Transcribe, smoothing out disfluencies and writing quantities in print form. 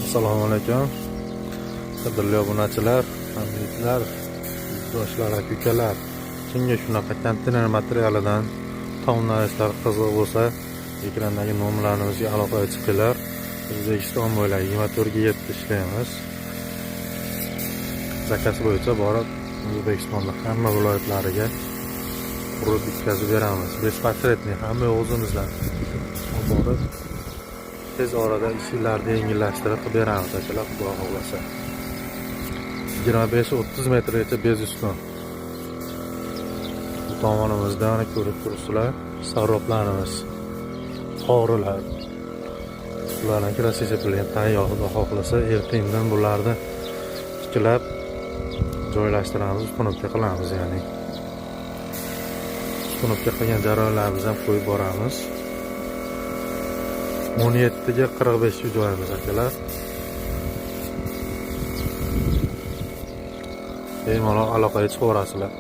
Assalomu alaykum. Qadrli obunachilar, hamyurtlar, yurtdoshlar, aka ukalar. Kimga shunaqa konteyner materialidan tomlarishlar qiziq bo'lsa, ekrandagi nomerlarimizga aloqaga chiqinglar. O'zbekiston bo'ylab 24 ga 7 ishlaymiz. Заказ bo'yicha borib, O'zbekistonda hamma viloyatlariga qurib bitkazib beramiz. Беспосредний hamma o'zimizdan olib borib, tez orada ishlarni yengillashtirib qilib beramiz, akalar, Xudo xohlasa. 25-30 metrgacha без ustun. Bu tomonimizda mana ko'rib turibsizlar, saroblarimiz, qorilar. Bularni краска bilan tayyor, Xudo xohlasa, ertandan bularni tiklab joylashtiramiz, установка qilamiz, ya'ni. Установка qilgan jarayonlarimizni ham qo'yib boramiz. 17 ga 45 joyimiz, akalar. Bemalol aloqaga chiqaverasizlar.